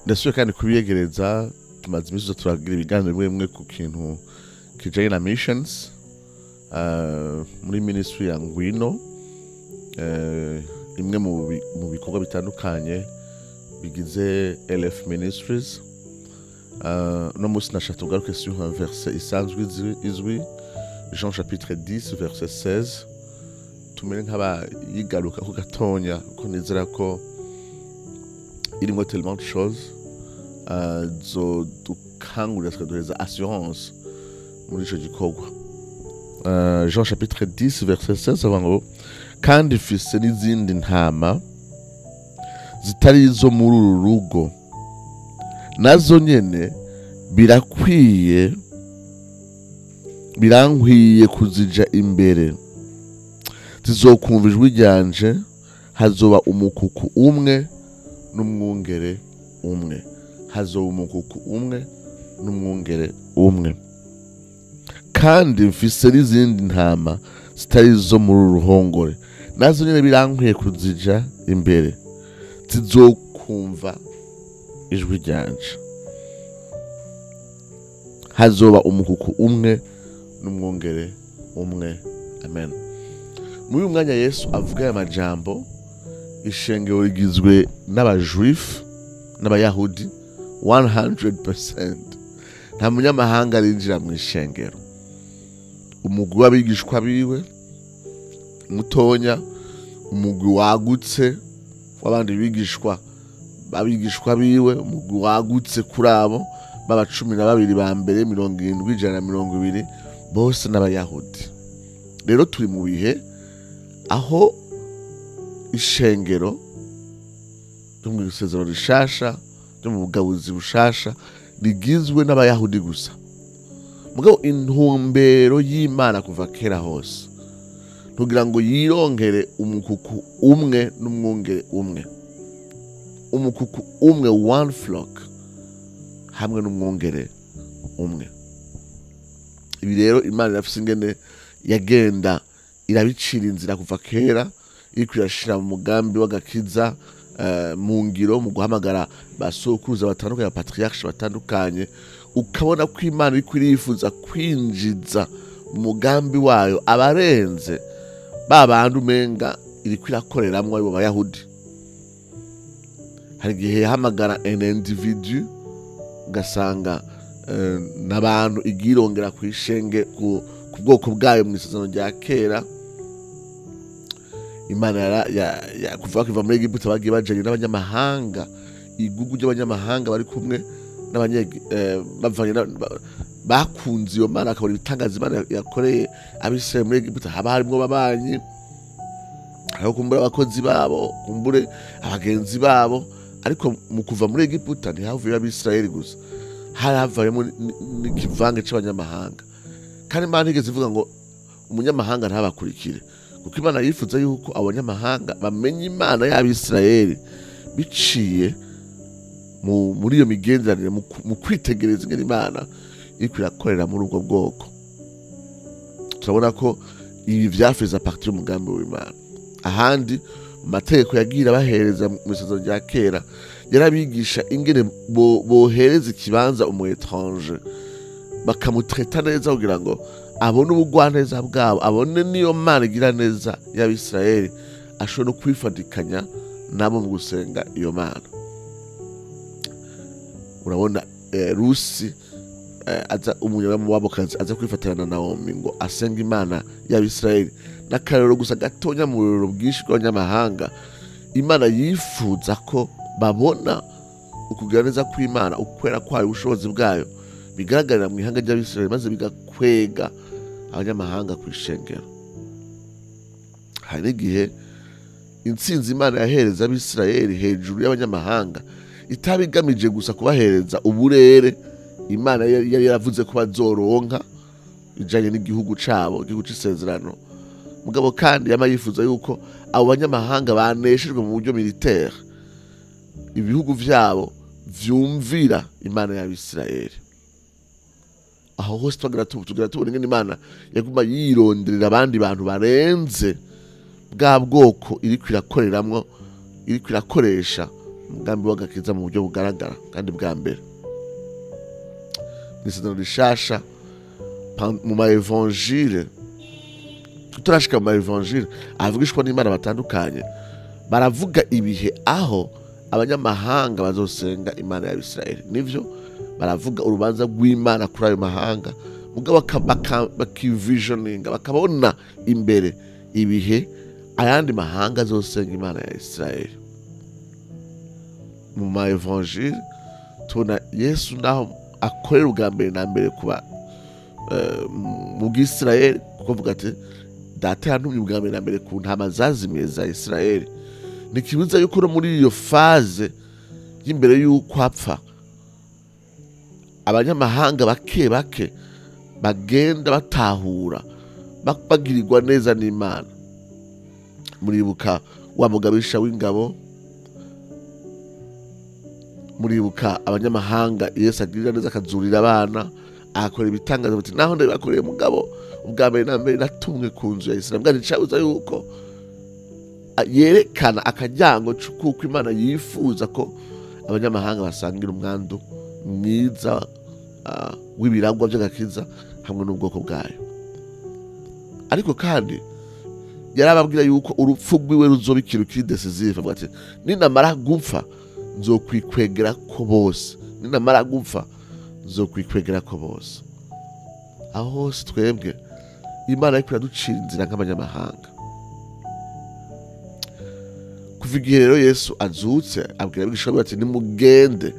Ndasubiye kandi kubiyegereza. Tumaze iminsi turagira ibiganiro bimwe bimwe ku kintu kijanye na missions muri ministry ya Ngwino, imwe mu bikorwa bitandukanye bigize LF Ministries. No munsi nashaka tugaruke sur un verset isanzwe izwi, Jean chapitre 10 verset 16. Tumere nk'abayigaruka ko gatonya, kuko nizera ko irimo tellement de choses zodukangurira, zikaduhereza assurance muri ico gikorwa. Jean chapitre 10 verset 16 avuga ngo: "Kandi mfise n'izindi ntama zitari izo muri uru rugo, nazo nyene birakwiye, birankwiye kuzija imbere, zizokumva ijwi ryanje, hazoba umukuku umwe n'umwungere umwe." Hazoba umukuku umwe n'umwungere umwe. "Kandi mfise n'izindi ntama zitari izo muri uru ruhongore, nazo nyene birankwiye kuzija imbere, zizokumva ijwi ryanje, hazoba umukuku umwe n'umwungere umwe." Amen. Muri uyu mwanya Yesu avuga aya majambo, ishengero rigizwe n'abajuifu, n'abayahudi 100%. Nta munyamahanga arinjira mu ishengero. Umugwi w'abigishwa biwe mutonya, umugwi wagutse w'abandi bigishwa babigishwa biwe, umugwi wagutse kuri abo baba 12 ba mbere, 70, 120, bose n'abayahudi. Rero turi mu bihe aho ishengero ryo mu isezerano rishasha, ryo mu bugabuzi bushasha, rigizwe n'abayahudi gusa. Mugabo intumbero y'Imana kuva kera hose kugira ngo yironkere umukuku umwe n'umwungere umwe, umukuku umwe, one flock, hamwe n'umwungere umwe. Ibi rero Imana irafise ingene yagenda irabicira inzira kuva kera, iriko irashira mu mugambi w'agakiza mu ngiro, mu guhamagara basokuruza batandukanye, abapatriarche batandukanye. Ukabona ko Imana iriko irifuza kwinjiza mu mugambi wayo abarenze ba bandi umenga iriko irakoreramwo, aribo bayahudi. Hari igihe yahamagara un individu, ugasanga n'abantu igirongera kwishenge ku bwoko bwayo. Mu isezerano rya kera, Imana kuva bakiva muri Egiputa, bagiye bajanye n'abanyamahanga, igugu ry'abanyamahanga bari kumwe bavanye bakunze iyo Mana, akabona ibitangaza Imana yakoreye Abisirayeli muri Egiputa. Haba harimwo babanyi, hariho kumbure abakozi babo, kumbure abagenzi babo. Ariko mu kuva muri Egiputa ntihavuye Abisirayeli gusa, hari havuyemo n'ikivange c'abanyamahanga. Kandi Imana ntigeze ivuga ngo umunyamahanga ntabakurikire, kuko Imana yifuza yuko abanyamahanga bamenya Imana y'Abisirayeli biciye muri iyo migenderanire, mu kwitegereza ingene Imana iriko irakorera muri ubwo bwoko. Turabona ko ibi vyafaisait partie y'umugambi w'Imana. Ahandi mu mategeko yagira bahereza mu isezerano rya kera, yarabigisha ingene bohereza ikibanza umu étranger, bakamutreta neza kugira ngo abone ubugwaneza bwabo, abone niyo Mana igira neza y'Abisirayeli, ashobore no kwifatikanya nabo mu gusenga iyo Mana. Urabona Rusi aza umunyamowabokazi aza kwifatanya na Nawomi ngo asenge Imana y'Abisirayeli. N'akarero gusa gatonya mu burero bwinshi bw'abanyamahanga Imana yifuza ko babona ukugira neza kw'Imana, ukwera kwayo, ubushobozi bwayo bigaragarira mu ihanga ry'Abisirayeli, maze bigakwega abanyamahanga ku ishengero. Hari n'igihe intsinzi Imana yahereza Abisirayeli hejuru y'abanyamahanga itabigamije gusa kubahereza uburere Imana yari yaravuze ko bazoronka ijanye n'igihugu cabo, igihugu c'isezerano. Mugabo kandi yama yifuza yuko abo banyamahanga baneshejwe mu buryo militaire, ibihugu vyabo vyumvira Imana y'Abisirayeli. Aho hose tugira tubona ingene Imana yaguma yironderera abandi bantu barenze bwa bwoko iriko irakoreramwo, iriko irakoresha. Umugambi w'agakiza mu buryo bugaragara kandi bwa mbere mu Isezerano Rishasha, mu ma évangile, tutarashika mu ma évangile, avugishwa n'Imana batandukanye baravuga ibihe aho abanyamahanga bazosenga Imana ya Israeli. Nivyo baravuga urubanza rw'Imana kuri ayo mahanga, mugabo bakivisioninga, bakabona imbere ibihe ayandi mahanga azosenga Imana ya Israeli. Mu ma évangile tubona Yesu naho akorera ubwa mbere na mbere kuba mu Bwisirayeli, kuko avuga ati Data yantumye ubwa mbere na mbere ku ntama zazimiye za Isirayeli. Ntikibuza yuko no muri iyo phase y'imbere y'uko apfa, abanyamahanga bake bake bagenda batahura, bagirirwa neza n'Imana. Muribuka wa mugabisha w'ingabo, muribuka abanyamahanga Yesu agirira neza, akazurira abana, akora ibitangaza, ati naho ndabibakoreye mugabo ubwa mbere na mbere natumwe ku nzu ya Isirayeli. Mbwa nticabuza yuko yerekana akaryango kuko Imana yifuza ko abanyamahanga basangira umwandu mwiza w'ibiragwa by'agakiza hamwe n'ubwoko bwayo. Ariko kandi yarababwira yuko urupfu rwiwe ruzoba ikintu kiri decisive, avuga ati ninamara gupfa nzokwikwegera ko bose, ninamara gupfa nzokwikwegera ko bose. Aho hose twebwe Imana ariko iraducira inzira nk'abanyamahanga. Kuva igihe rero Yesu azutse, abwira abigishwa biwe ati nimugende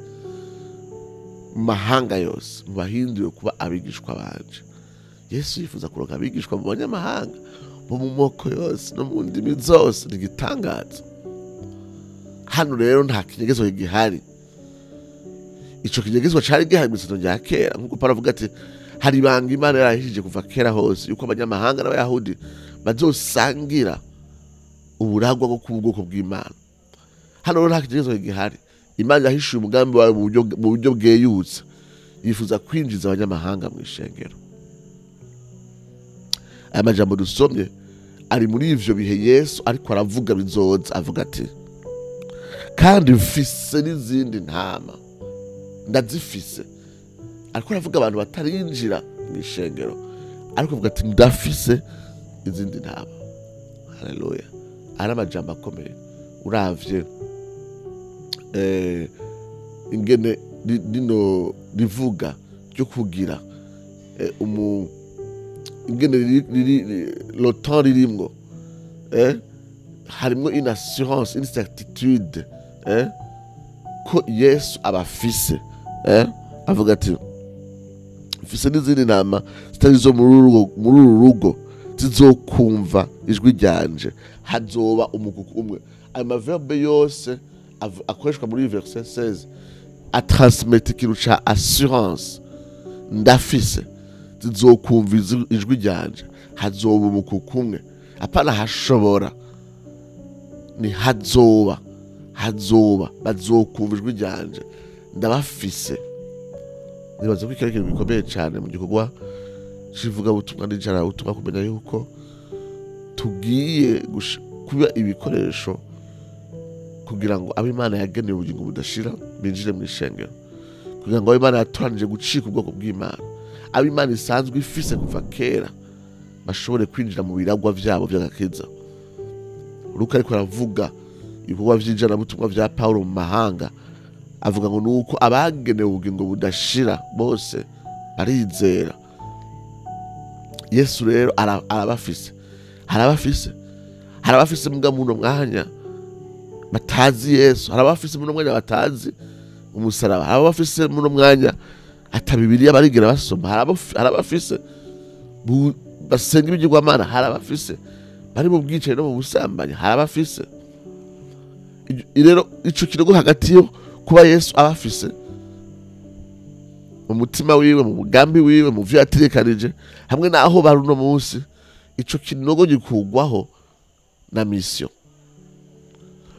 mu mahanga yose mubahindure kuba abigishwa banje. Yesu yifuza kuronka abigishwa mu banyamahanga, bo mu moko yose no mu ndimi zose. Ni igitangaza. Hano rero nta kinyegezo gihari. Ico kinyegezwa cari gihari mu isezerano rya kera, nkuko Paulo avuga ati hari ibanga Imana yarahishije kuva kera hose, yuko abanyamahanga n'Abayahudi bazosangira uburagwa bwo kuba ubwoko bw'Imana. Hano rero nta kinyegezo gihari. Imana yahishuye umugambi wayo mu buryo bweyutse, yifuza kwinjiza abanyamahanga mu ishengero. Aya majambo dusomye ari muri ivyo bihe Yesu ariko aravuga bizoza, avuga ati kandi mfise n'izindi ntama ndazifise. Ariko aravuga abantu batarinjira mu ishengero, ariko avuga ati ndafise izindi ntama. Haleluya. Ari amajambo akomeye. Uravye ingene rino rivuga ryo kugira ingene le temps ririmwo, harimwo une assurance, une certitude, ko Yesu abafise. Avuga ati mfise n'izindi ntama zitari izo muri uru rugo, zizokumva ijwi ryanje, hazoba umukuku umwe. Ayo maverbe yose akoreshwa muri verset 16 atransmete ikintu ca assurance. Ndafise, zizokumva ijwi ryanje, hazoba umukuku umwe. Apana hashobora, ni hazoba, hazoba, bazokumva ijwi ryanje, ndabafise. Nibaza ko iki ari ikintu gikomeye cyane mu gikorwa c'ivugabutumwa n'ijarabutumwa, kumenya yuko tugiye kuba ibikoresho kugira ngo abo Imana yageneye ubugingo budashira binjire mu ishengero, kugira ngo abo Imana yatoranije gucika ubwoko bw'Imana, abo Imana isanzwe ifise kuva kera, bashobore kwinjira mu biragwa vyabo vy'agakiza. Luka ariko aravuga ibikorwa vy'ijanabutumwa vya Paulo mu mahanga, avuga ngo nuko abagenewe ubugingo budashira bose barizera. Yesu rero arabafise, harabafise, harabafise mbwa muno mwanya batazi Yesu, harabafise muno mwanya batazi umusaraba, harabafise muno mwanya ata Bibiliya barigera basoma, harabafise basenga ibigirwamana, harabafise bari mu bwicanyi no mu busambanyi, harabafise. Rero ico kirego hagati yo kuba Yesu abafise mu mutima wiwe, mu mugambi wiwe, mu vyo yategekanije, hamwe n'aho bari uno munsi, ico kinogo gikugwaho na mission.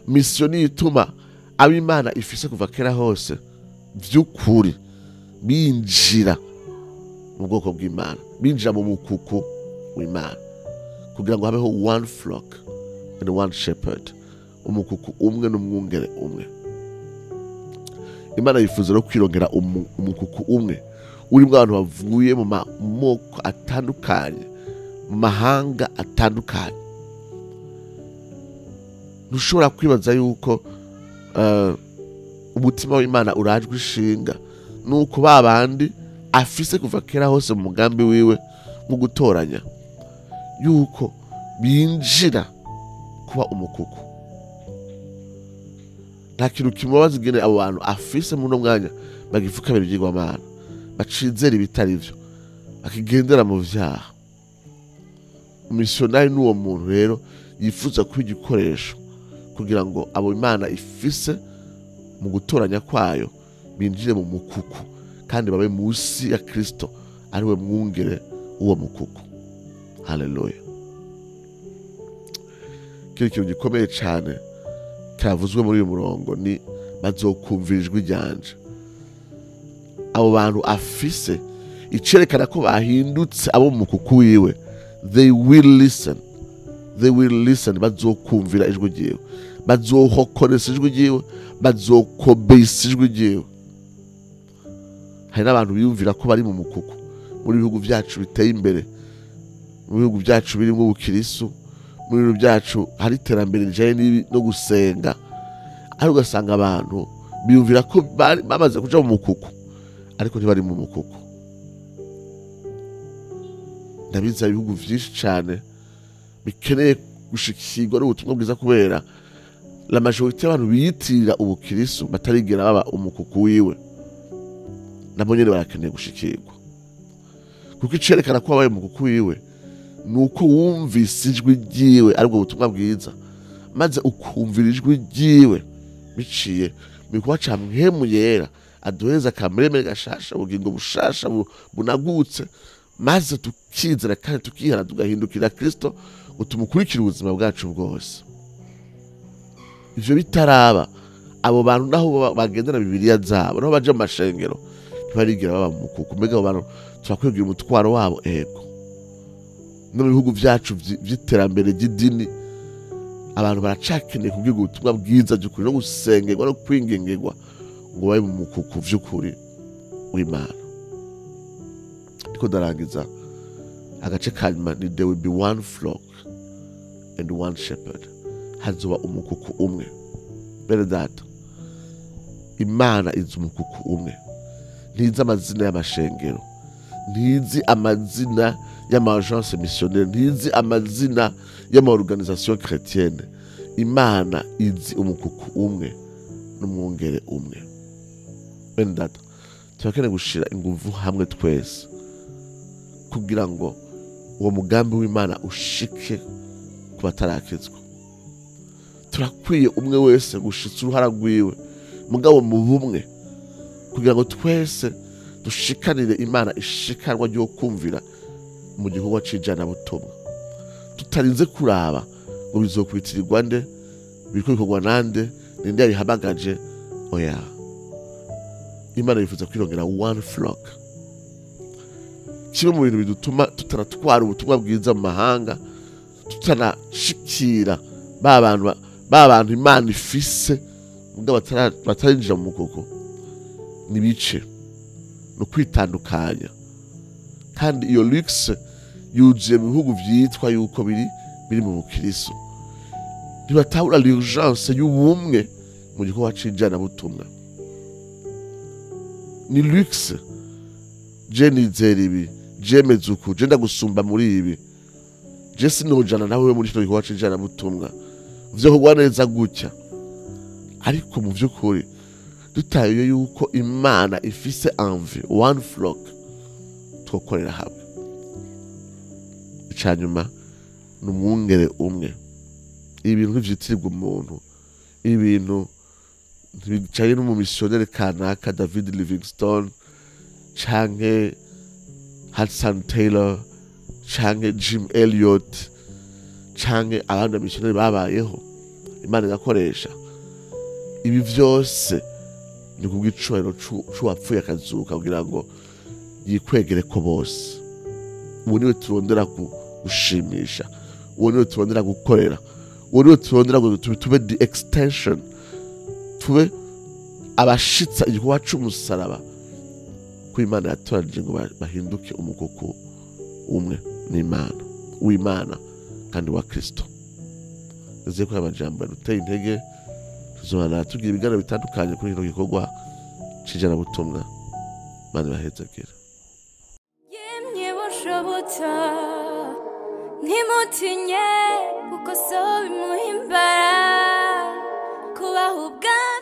Mission niyo ituma abo Imana ifise kuva kera hose vy'ukuri binjira mu bwoko bw'Imana, binjira mu mukuku w'Imana, kugira ngo habeho one flock and one shepherd, umukuku umwe n'umwungere umwe. Imana yifuza no kwirongera umukuku umwe urimo abantu bavuye mu moko atandukanye, mu mahanga atandukanye. Ntushobora kwibaza yuko umutima w'Imana urajwe ishinga nuko babandi afise kuva kera hose mu mugambi wiwe mu gutoranya yuko binjira kuba umukuku. Nta kintu kimubaza ingene abo bantu afise muri uno mwanya bagifukamira ibyigwamana, bacizera ibitari vyo, bakigendera mu vyaha. Umisiyonari n'uwo muntu rero yifuza kuba igikoresho kugira ngo abo Imana ifise mu gutoranya kwayo binjire mu mukuku kandi babe munsi ya Kristo ariwe mwungere uwo mukuku. Haleluya. Kiri kintu gikomeye cyane cyavuzwe muri uyu murongo ni bazokumvira ijwi ryanje. Abo bantu afise icerekana ko bahindutse abo mu mukuku wiwe, they will listen, they will listen. Bazokumvira ijwi ryiwe, bazohokoresa ijwi ryiwe, bazokobesa ijwi ryiwe. Hari n'abantu biyumvira ko bari mu mukuku muri bihugu byacu biteye imbere, mu bihugu byacu birimo ubukirisu, mu bihugu byacu hari iterambere rijanye no gusenga, ariko ugasanga abantu biyumvira ko bamaze kuja mu mukuku, ariko ntibari mu mukuku. Ndabizi ibihugu vyinshi cane bikeneye gushikirwa n'ubutumwa bwiza kubera la majorité y'abantu biyitirira ubukirisu batarigera baba umukuku wiwe, nabo nyene barakeneye gushikirwa. Kuko icerekana ko wabaye umukuku wiwe nuko wumvise ijwi ryiwe, aribwo butumwa bwiza, maze ukumvira ijwi ryiwe biciye mu gikorwa ca Mpwemu Yera aduhereza akamere gashasha, ubugingo bushasha bunagutse, maze tukizera kandi tukihana tugahindukira Kristo ngo tumukurikire ubuzima bwacu bwose. Ivyo bitaraba, abo bantu naho bagendana Bibiliya zabo, naho baja mu mashengero, ntibarigera baba mu mukuku. Mbega abo bantu turakwiye umutwaro wabo? Ego. No mu bihugu vyacu vy'iterambere ry'idini, abantu baracakeneye kubwirwa ubutumwa bwiza by'ukuri no gusengerwa no kwingingerwa ngo babe mu mukuku vy'ukuri w'Imana. Ndiko ndarangiza agace ka nyuma ni there will be one flock and one shepherd. Hazoba umukuku umwe. Bene data, Imana izi umukuku umwe. Ntizi amazina y'amashengero, ntizi amazina y'ama-agence missionnaire, ntizi amazina y'ama-organisation chrétienne. Imana izi umukuku umwe n'umwungere umwe. Bene data, turakeneye gushira inguvu hamwe twese kugira ngo uwo mugambi w'Imana ushike ku batarakizwa. Turakwiye umwe wese gushitsa uruhara rwiwe mugabo mu bumwe, kugira ngo twese dushikanire Imana ishikanwa ryo kumvira mu gikorwa c'ijanabutumwa, tutarinze kuraba ngo bizokwitirirwa nde, biriko bikorwa nande, ninde yabihamagaje. Oya, Imana yifuza kwirongera one flock. Kimwe mu bintu bidutuma tutaratwara ubutumwa bwiza mu mahanga, tutanashikira ba bantu Imana ifise mugabo batarinjira mu mukoko, ni bice no kwitandukanya. Kandi iyo luxe yuzuye mu bihugu vyitwa yuko biri mu bukirisu. Ntibatahura l'urgence y'ubumwe mu gikorwa c'ijanabutumwa. Ni luxe. Je nizera ibi, je meze uku, je ndagusumba muri ibi, je sinojana nawe muri kino gikorwa c'ijanabutumwa, vyokorwa neza gutya. Ariko mu vy'ukuri dutaye yuko Imana ifise envie one flock, twokorera hamwe. Icanyuma ni umwungere umwe. Ibintu ntivyitirirwa umuntu, ibintu ntibicaye n'umumisiyoneri kanaka David Livingstone canke Hudson Taylor canke Jim Elliot canke abandi bamisiyoneri babayeho Imana igakoresha. Ibi vyose ni kubw'icubahiro c'uwapfuye akazuka kugira ngo yikwegere ko bose. Uwo niwe turondera gushimisha, uwo niwe turondera gukorera, uwo niwe turondera ngo tube the extension, tube Abashitsa igikorwa c'umusaraba ko Imana yatoranije ngo bahinduke umukoko umwe n'Imana, w'Imana kandi wa Kristo. Nizeye ko aya majambo yaduteye intege. Tuzobana tugira ibiganiro bitandukanye kuri kino gikorwa c'ijanabutumwa. Imana ibahezagire. Yemye bushobotsa, ntimutinye, kuko so bimuhimbara kubaha ubwami.